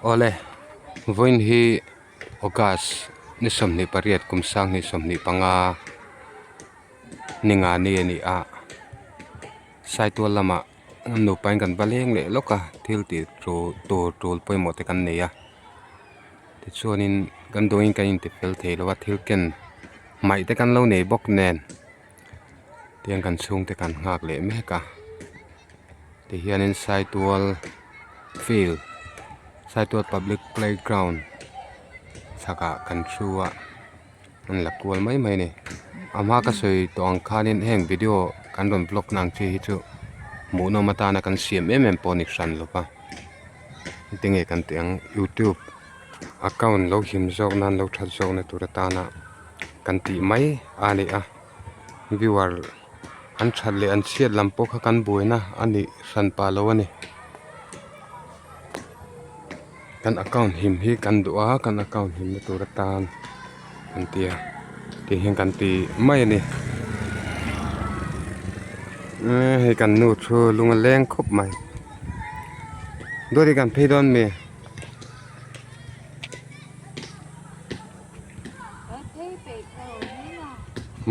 Awle, vawiin hi August ni 28 kum 2025 ni nga ni a ni a, Saitual lamah nupain kan va leng leh lawk a, thil tih tur tul pawimawh te kan nei a, tichuanin kan duhin kan intifel thei lo a, thil ken hmaih te kan lo nei bawk nen. Tiang kan chhungte kan nghak leh mek a tihianin Saitual field Saitual public playground chhakah kan thu a an la kual mai mai a ni a hma ka sawi tawh ang khanin heng video kan rawn vlog na ang chi hi chu hmuhnawm atana kan siam em em pawh a ni hran lo va tinge kan tih ang youtube account lo him zawk nan lo that zawk na tur atana kan tih mai a ni a viewer an that leh an chhiat lam pawh kha kan buaina a nih hran pah lo a ni kan account him hi kan duh a kan account him na tur atan an ti a tih hian kan ti mai a ni eee hei kan nu thu lung a leng khawp mai dawt hi kan phei dawn mi.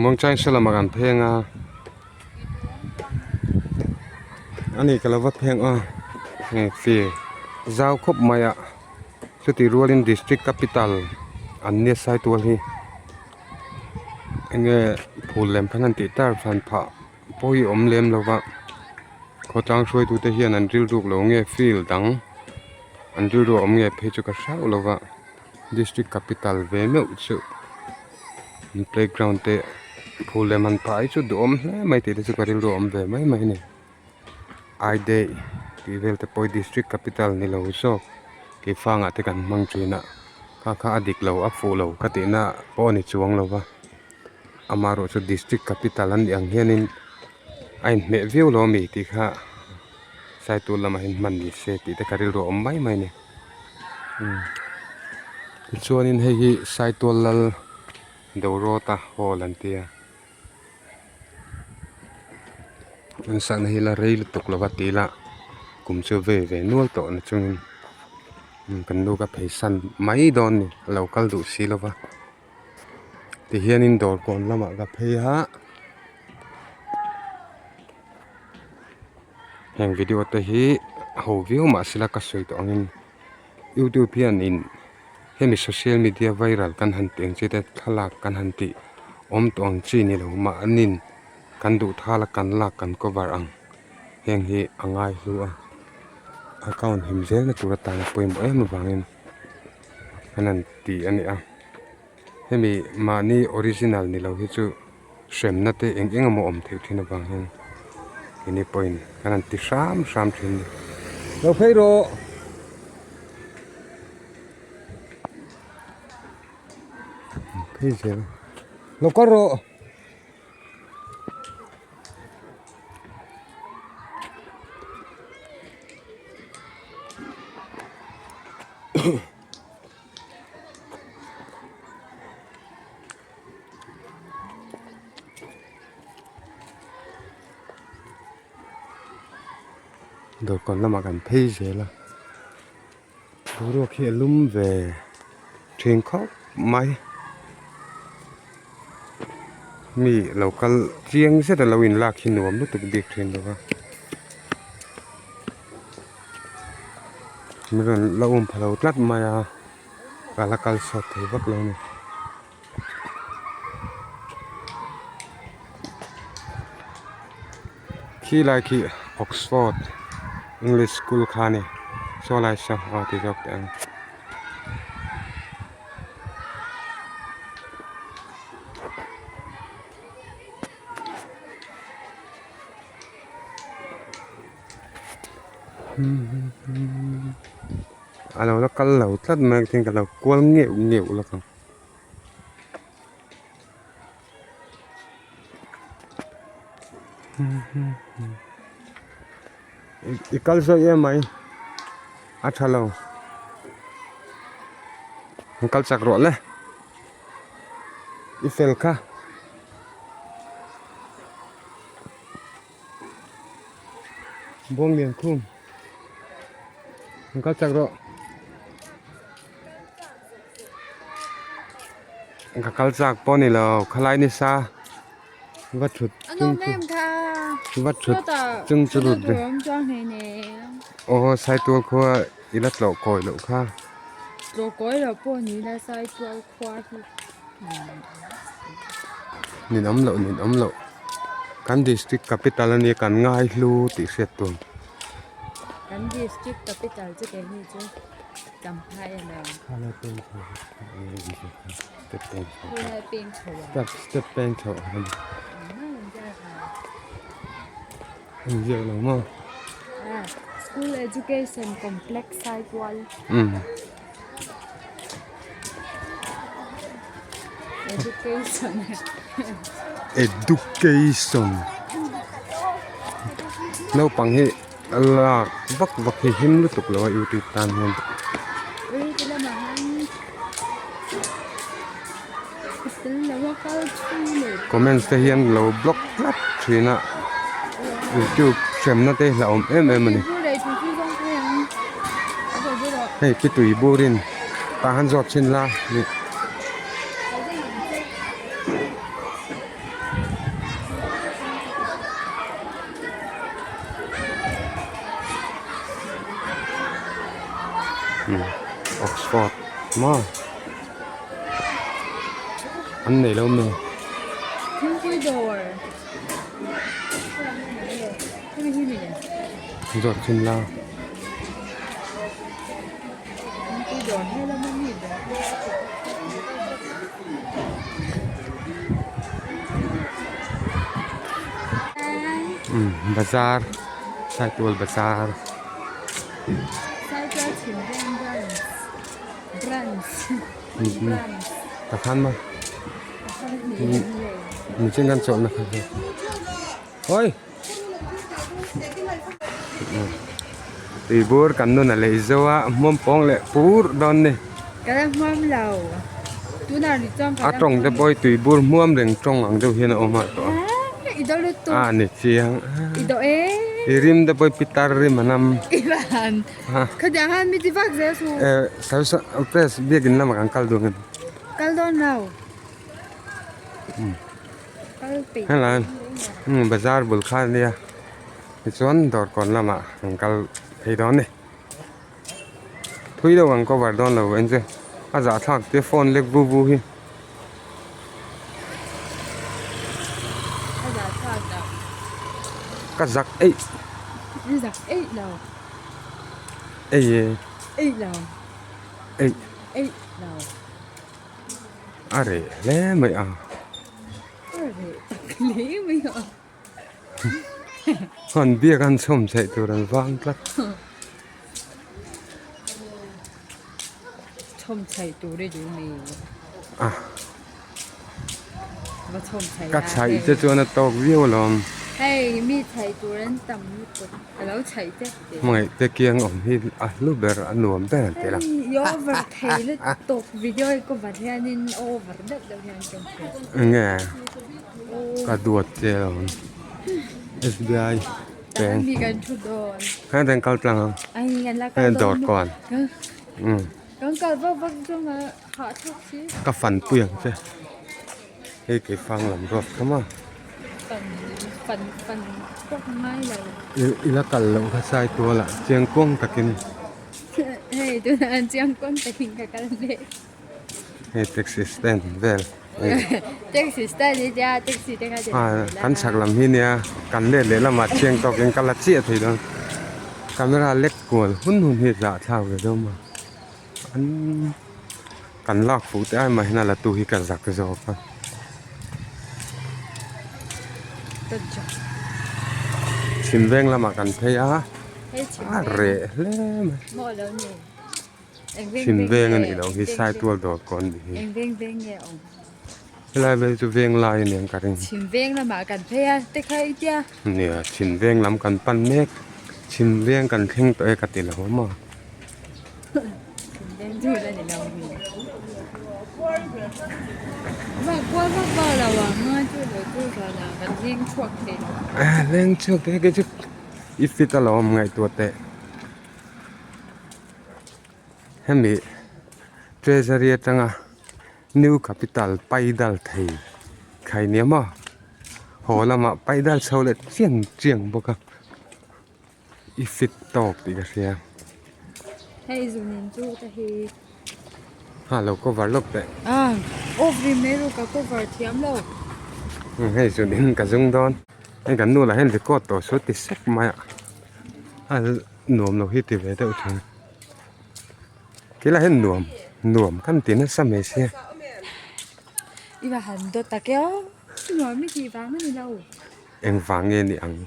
Muangchang saw lamah kan pheng a ani ka lo va pheng a heng fir zau khawp mai a chutih rualin district capital an nia Saitual hi enge phul lem khan an tih tar hran phah pawh hi a awm lem lo va khawtlang hruaitute hian an rilruk lo nge field dang an rilru a awm nge phei chu ka hrauh lo va. District capital ve meuh chu an playground te phul lem han phah hi chu duhawm hle mai tih te chu ka rilru a awm ve mai mai a ni I day tih vel te pawh hi district capital ni lo zawk keifangah te kan hmang thin a kha kha a dik lo a fuh lo ka tihna pawh a ni chuang lo va amaherawh chu district capital a nih ang hianin a inhmeh viau lo a mi tih kha Saitu lamah hian hman ni se tih te ka rilru a awm mai mai a ni. Tichuanin hei hi Saitual lal Dorota hall an tia an sahna hi la rei lutuk lova tih ila kum chu vei ve nual tawh na chungin kan nu ka pheisan mai dawn a ni a lo kal duh si lova tihianin dawr kawn lamah ka phei a. Heng video te hi ho viau mah sela ka sawi tawh angin youtube hianin hemi social media viral kan han tih ang chi te thlalak kan han tih awm tawh ang chi ni lo mahnin kan duh thal a kan lak kan cover ang heng hi a ngai hlu a account him zel na tur atana pawimawh em avangin an han ti a ni a hemi mahni original ni lo hi chu. Hremna te eng eng emaw awm theih thin avang hian keini pawhin kan han ti hram hram thin a ni. Lo phei rawh! Phei zel lo kal rawh! Dawrkawn lamah kan phei zel a boruak hi a lum ve thin khawp mai mi lo kal chiang zet a lo in lak hi nuam lutuk bik thin lo va mi rawn la um pha lo tlat mai a. Ka la kal sawt thei vak lo a ni. Khi lai khi Oxford English School kha a ni saw lai saw aw ti zawk teh ang. A lo la kal lo tlat mai a tin ka lo kual ngeuh ngeuh lawk ang. I kal zawih em mai a tha lo an kal chak rawh le i fel kha. Buanglian khum. An kal chak rawh. Ka kal chak pawh ni lo khalai nisa va thut chung chu va thut chung chu lut ve aw Saitual khua i la tlawh kawi loh kha. Nin awm loh nin awm loh kan district capital a nia kan ngai hlu tih hriat tur. Step step peng chhoh a ni inziak lo maw School Education Complex Saitual umm Education Education naupang hi A lak vak vak hi him lutuk lo a youtube tan hian. Comments te hian lo block tlat thin a youtube hremna te hi a awm em em a ni. Hei khi tui burin tah han zawt chhin la nih. Oxford maw an nei lo maw zawt chhin la. Bazar Saitual bazar takhan maw mihring an chawlhna kha hawi. Tuibur kan nun a lei zo a hmuam pawng leh pur dawn ni. Ka la hmuam lo. Tunah ri chuan ka A tawng te pawh hi tuibur hmuam reng tawng ang deuh hian a awm a tawh a. I do lutuk. A ni chiang. I do e. I rim te pawh hi pitar rim a nam. I van. Khatiang khan mi ti vak zel chu. E sawi press biakin lamah kan kal dawn em. Kal dawn lo. Helai bazar bul kha ania tichuan dawr kawn lamah an kal phei dawn a ni thui deuh ang cover dawn lo en chu a zahthlak te phone lek vu vu hi. Ka zak eih ei e eih. A reh hle mai a. A reh tak hle mai a. An biak an chhawm theih tur an vang tlat. Chhawm chhaih tur i duh mi. A. Va chhawm chhaih Ka chhaih te chuan a tawk viau alawm. Hei mi chhaih tur an tam lutuk. Ka lo chhaih tep teh. Hmangaih te kiang awm hi a hlu ber a nuam ber an ti la. Hei i over thei lutuk video hi cover hianin over deuh deuh hian ka hmu. Enge ka duat che alawm SBI bank. Mi kan thu dawn. Heng ten kal tlang ang. Ai an la kal dawn. Heng dawr kawn. Umm. Kan kal vak vak zawng a hah thlak si. Ka fan pui ang che. Hei kei fang lam ruat kha maw. Fan fan fan pawh ngai lo. I la kal loh kha sai tual ah chiang kuang takin. Hei tunah an chiang kuang takin ka kal mek. Hei taxi stand vel. Taxi stand hi tia taxi te kha Kan chhak lam hi nia kan let leh lamah chiang tawkin ka la chiah thei dawn. Camera lek kual hun hun hi zahthlak ve deuh maw. An kan lak fuh te ai mah hian a la tu hi ka zak zawk a. Chhim veng lamah kan phei a a reh hle mai. Chhim veng a nih loh hi Saitual dawr kawn a nih hi. Helai vel chu veng lai a niang ka ring. Nia chhim veng lam kan pan mek chhim veng kan thleng tawh e ka ti lo maw. Leng chhuak te hi chu i fit alawm ngaihtuah teh hemi treasury atanga. New capital paidal thei khai nia maw haw lamah paidal chho leh chiang chiang bawk a i fit tawk tih ka hria. Hei zunin chu te hi. Ha lo cover lawk teh. Ah off ri mai ru ka cover thiam lo. Hei zunin ka zung dawn. Hei kan nu lah hian record tawh su ti sek mai a a nuam lo hi ti ve deuh thin. Khilai hian nuam nuam kan ti nasa mai sia. I va han dawt tak e aw nuam i tih vang a ni lo. Eng vang nge ni ang.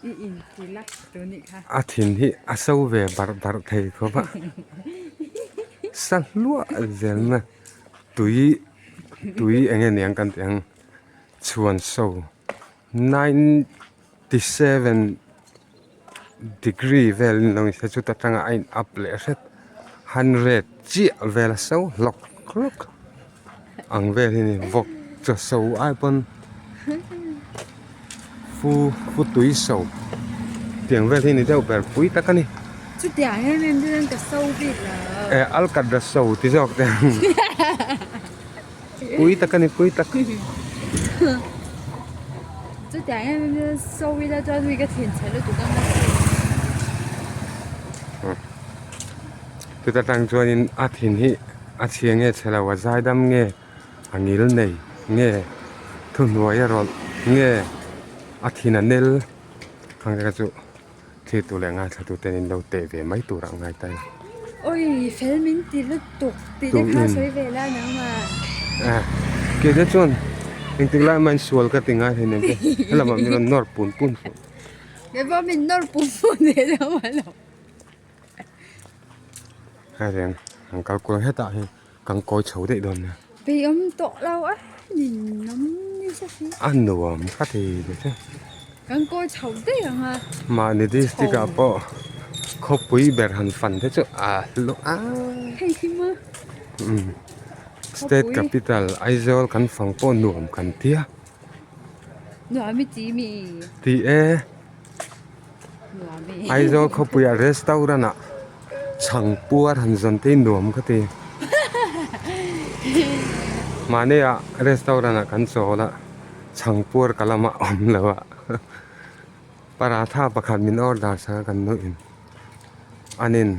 I in ti lak tur nih kha. A thin hi a so ve barh barh thei khawp a. Sa hluah zel mai tui tui eng nge ni ang kan tih ang chhuan so 97 degree vel in lo inhria chuta tanga a in up leh hret hundred chiah vel a so hlawk hlawk ang vel hi a ni vawk chaw so ai pawn fu fu tui so tiang vel hi a ni deuh ber pui tak a ni. Chutiang em em chuan ka so bik lo. Eh alkatra so ti zawk te ang. Pui tak a ni pui tak. Chutiang em em chuan sawi ila chuan ui ka thinchhe lutuk ang a sin. Chuta tang chuanin a thin hi a chhia nge chhe lo a zaidam nge a ngil nei nge thuhnuai a rawlh nge a thin a nel ang te kha chu. Thlir tu leh ngaithla tu ten in lo teh ve mai tur ah ngai ta ila. Oi fel min ti lutuk tih te kha sawi ve la nangmah. Eh kei te chuan engtik lai mahin sual ka ti ngai hleinem te helamah min rawn nawr pun pun suh. Kei pawh min nawr pun pun ve deuh alawm. Hei reng an kal kual hetah hian kan kawi chho daih dawn nia. Bei awm tawh lo a nin awm ni se si. A nuam ka ti ve che. Kan kawi chho daih ang a. Mahni district ah pawh khawpui ber han fan te chu a hlu a. Hei hi maw. Umm state capital Aizawl kan fang pawh nuam kan tia. Nuam i ti mi. Ti e. Nuam i. Aizawl khawpui ah restaurant ah. Chhang puar han zawn te hi nuam ka ti. Mahni ah restaurant ah kan chawl a, chhang puar ka lamah a awm lo a. Paratha pakhat min order sak a kan nuih in. Anin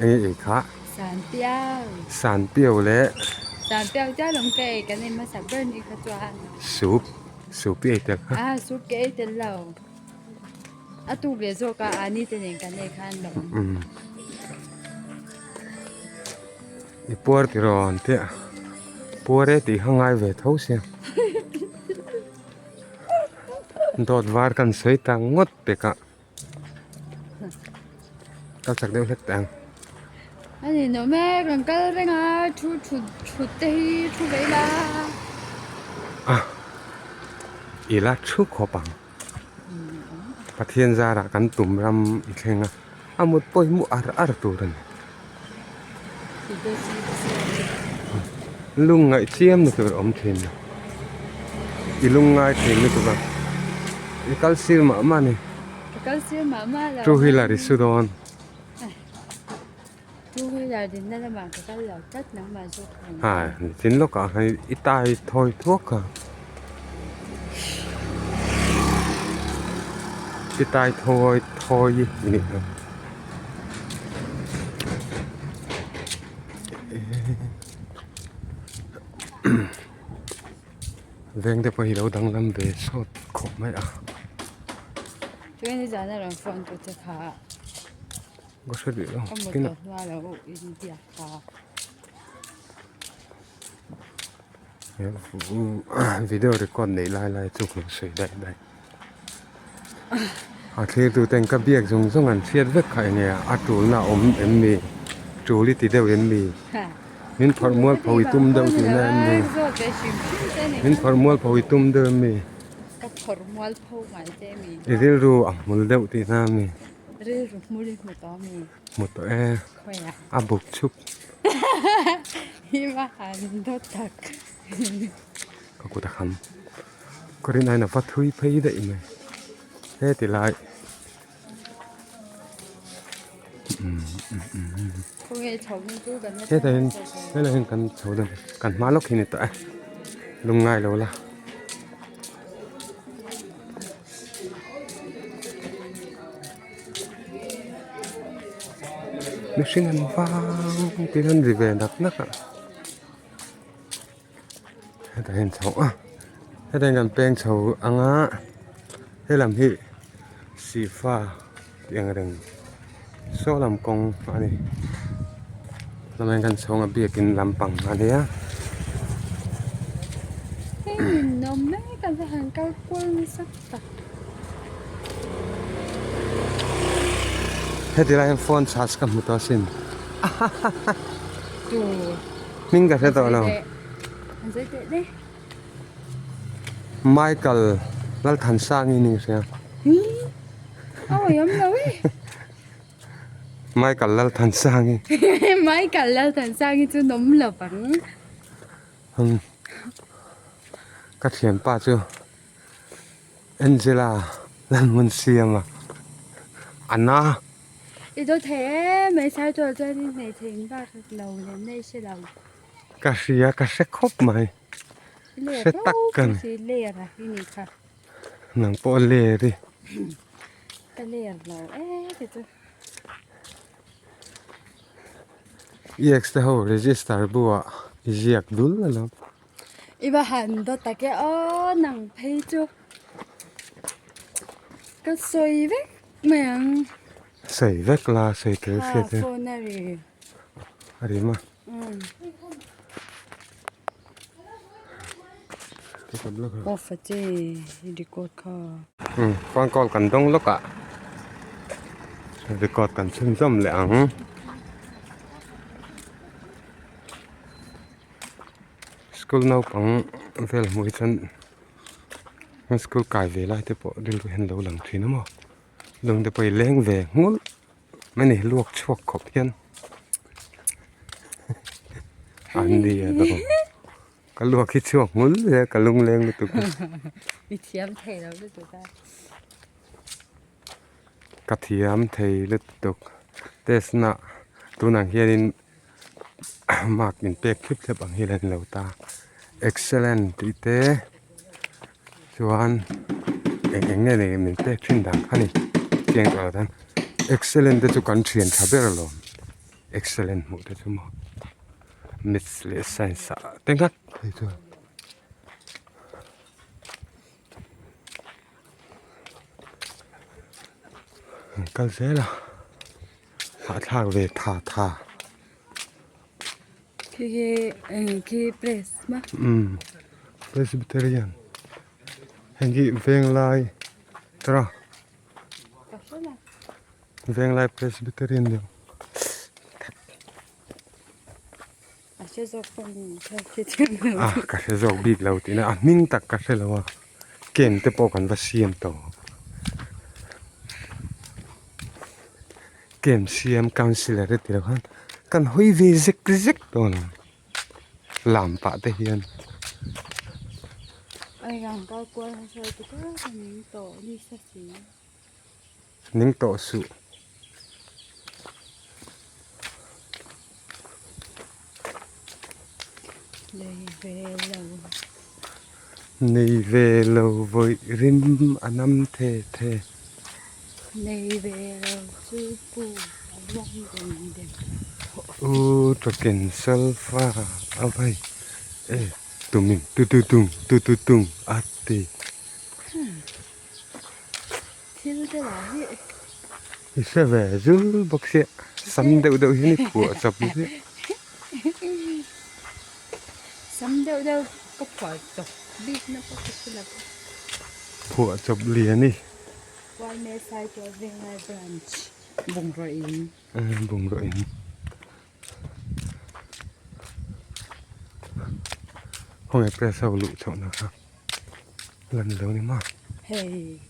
eng nge ei kha? Sanpiau. Sanpiau leh. Sanpiau chiah lawm ka ei kan ei hmasa ber ni kha chuan. Soup, soup i ei tel kha? Ah soup ka ei tel lo. A tuk leh zawk a ani te nen kan ei khan lo. I puar ti rawn tih a puar e tih kha ngai ve tho sia. Dawt var kan sawi ta ngawt pek a. Kal chak deuh hlek teh ang. A ni nawm e kan kal reng a thu thut thut te hi thu ve ila. A ila thu khawp ang. Pathian zarah kan tum ram i thleng a, a mut pawh hi mu ar ar tur a ni. Lungngaih chiam na tur a awm thin lo. I lungngai thin lutuk a, i kal sir mah mah a ni. Two wheeler i su dawn. Ha tin lawkah khan i tai thawi thuak a i tai thawi thawi i nih kha. Veng te pawh hi lo danglam ve sawt khawp mai a. Ka hre rih lo kinah video record neih lai lai chu ka lo sawi daih daih a thlir tu ten ka biak zawng zawng an hriat vek kha enge a tulna a awm em ni tul i ti deuh em ni min phawrh mual pho i tum deuh tihna em ni min phawrh mual pho i tum deuh em ni i rilru a hmul deuh tihna em ni. Rilru hmul i hmu tawh ami? Hmu tawh e. Khawiah? A buk chhup. Hi va han dawt tak. Ka kut a kham. Ka rin aiin a va thui phei daih mai. He ti lai. Hetah hian helaiah hian kan chho dawn kan hma lawk hi a ni tawh e lungngai lo la. Mihring an vang tiin an ri ve nak nak a hetah hian chho a hetah hian kan peng chho ang a helam hi sihfa tih ang reng saw lam kawng a ni lamah hian kan chho ang a biakin lampang a nia. Heti lai hian phone charge ka hmu tawh asin hming ka hre tawh lo Michael Lalthansangi ni ka hria Michael Lalthansangi Michael Lalthansangi chu nawm lo vang Ka thianpa chu Angela Lalhmunsiama a na. I daw thei em mai sai tuah chuan i hmeichhe in bak lo lem na i hre lo. Ka hria ka hre khawp mai. Hre tak ka ni. Ler a i nih kha. Nang pawh ler i. Ka ler lo e ti chu. EX te ho register bu ah i ziak dul alawm. I va han dawt tak e aw nang phei chu ka sawi vek mai ang. Sawi vek la sawi tel hriat e. Ha phone a ri. A ri ma. Off a che record kha. Phone call kan dawng lawk ah record kan chhunzawm leh ang. School naupang vel hmuh hi chuan school kai ve lai te pawh rilru hian lo lang thin a maw lung te pawh i leng ve nghulh mai a ni luak chhuak khawp hian an ni a lo ka luak hi chhuak nghulh zel ka lung leng lutuk a i thiam thei lo lutuk a ka thiam thei lutuk test na tunah hianin mark in pek thlip thlep ang hian an lo ta excellent tih te chuan eng eng nge ni min pek thin dan kha ni chiang tawh lo tan excellent te chu kan thian tha ber alawm excellent hmuh te chu maw maths leh science ah te nghat phei chuan. An kal zel a hahthlak ve tha tha. Khi hi eng khi press ma. Umm Presbyterian heng hi Venglai tara Venglai Presbyterian ni ang. A ka hre zawk bik lo tihna a hming tak ka hre lo a ken te pawh kan va siam tawh kem siam councillor te tilo khan kan hawi ve zek zek dawn ang lam pah te hian. Ning tawh suh. Nei ve lo vawih rim a nam the the. Nei ve lo chu pu a luang deng deng. U tawkin salfa a vai e tumin tu tu tung tu tu tung a ti. Thil te lah hi. I hre ve zul bawk sia sam deuh deuh hian i phuah chawp ziah. Sam deuh deuh ka phuah chawp bik na pawh ka hre lo. Phuah chawp lian i. Yma Saitual Venglai Branch bungraw in. Bungraw in. Khawnge press ho luh chhohna kha. La ni lo ni maw? Hei.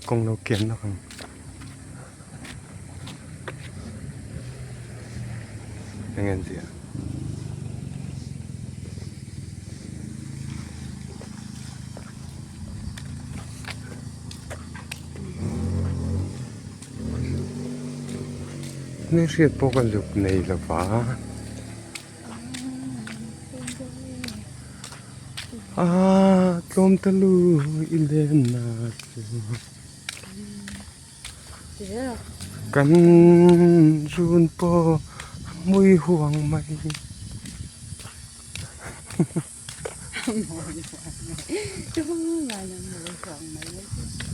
Kawng lo kian lawk ang. Eng nge an tih a? Hmelhriat pawh ka zuk nei lo va. A tlawm ta lu i lenna chu. Kan zun pawh a hmui huang mai.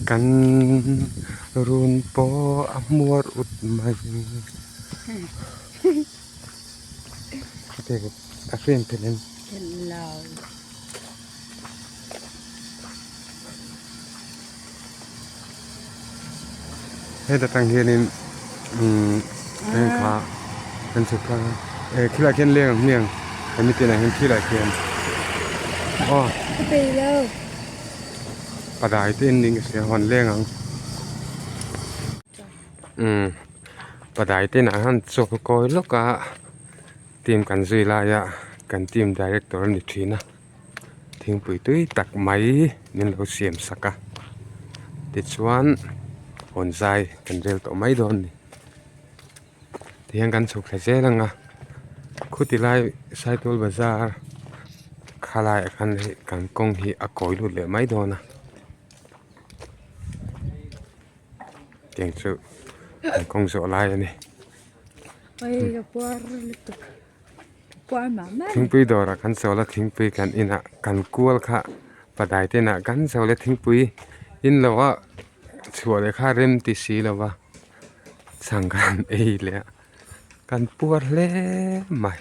Kan run pawh a hmuar ut mai. A hriat theih em? Heta tang hianin umm heng kha an chhuk tlang a eh khilaiah khian leng ang hmiang hemi tinah hian khilaiah khian aw padai te in ning ka hria hawn leng ang umm padai te inah hian chaw kawi lawk a team kan zui laia kan team director a ni thin a. Thingpui tui tak mai min lo siam sak a tichuan hawn zai kan rel tawh mai dawn a ni tihian kan chhuk thla zel ang a khuti lai saitual bazar khalai ah khan hei kan kawng hi a kawi lut leh mai dawn a tiang chu kan kawng zawh lai a ni. Thingpui dawrah kan chawl a thingpui kan inah kan kual kha padai te inah kan chawl a thingpui in lo a chhuah leh kha rem ti si lo va chhang khan ei leh a kan puar hle mai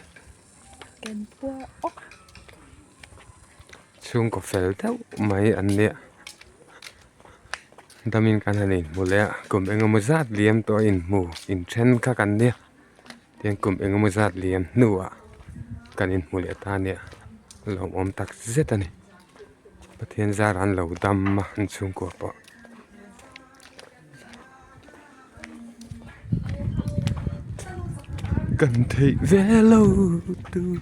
chhungkaw fel deuh mai an nia damin kan han inhmu leh a kum engemaw zat liam tawh a inhmu inthen kha kan nia. Tiang kum engemaw zat liam hnuah kan inhmu leh ta ania lawmawm tak zet a ni Pathian zar an lo dam a an chhungkua pawh. Kan theih ve lo tur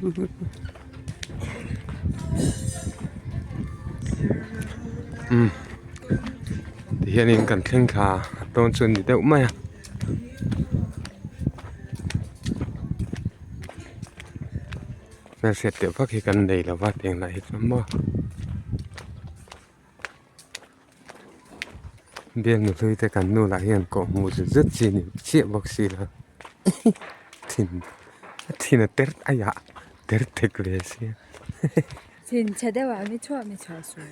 umm tihianin kan thleng thla dawn chu a ni deuh mai a. Hmelhriat teh vak hi kan nei lo va tiang lah hi chuan maw bial nuthlui te kan nu lah hian kawh hmuh zut zut chi ni chiah bawk si lo thin a thin a ter aiah ter thek ve sia. Thinchhe deuh ah mi chhuah mi chhuah suh.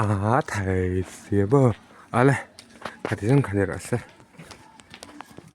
A thei sia maw ale khati zawng kha ni rawh se.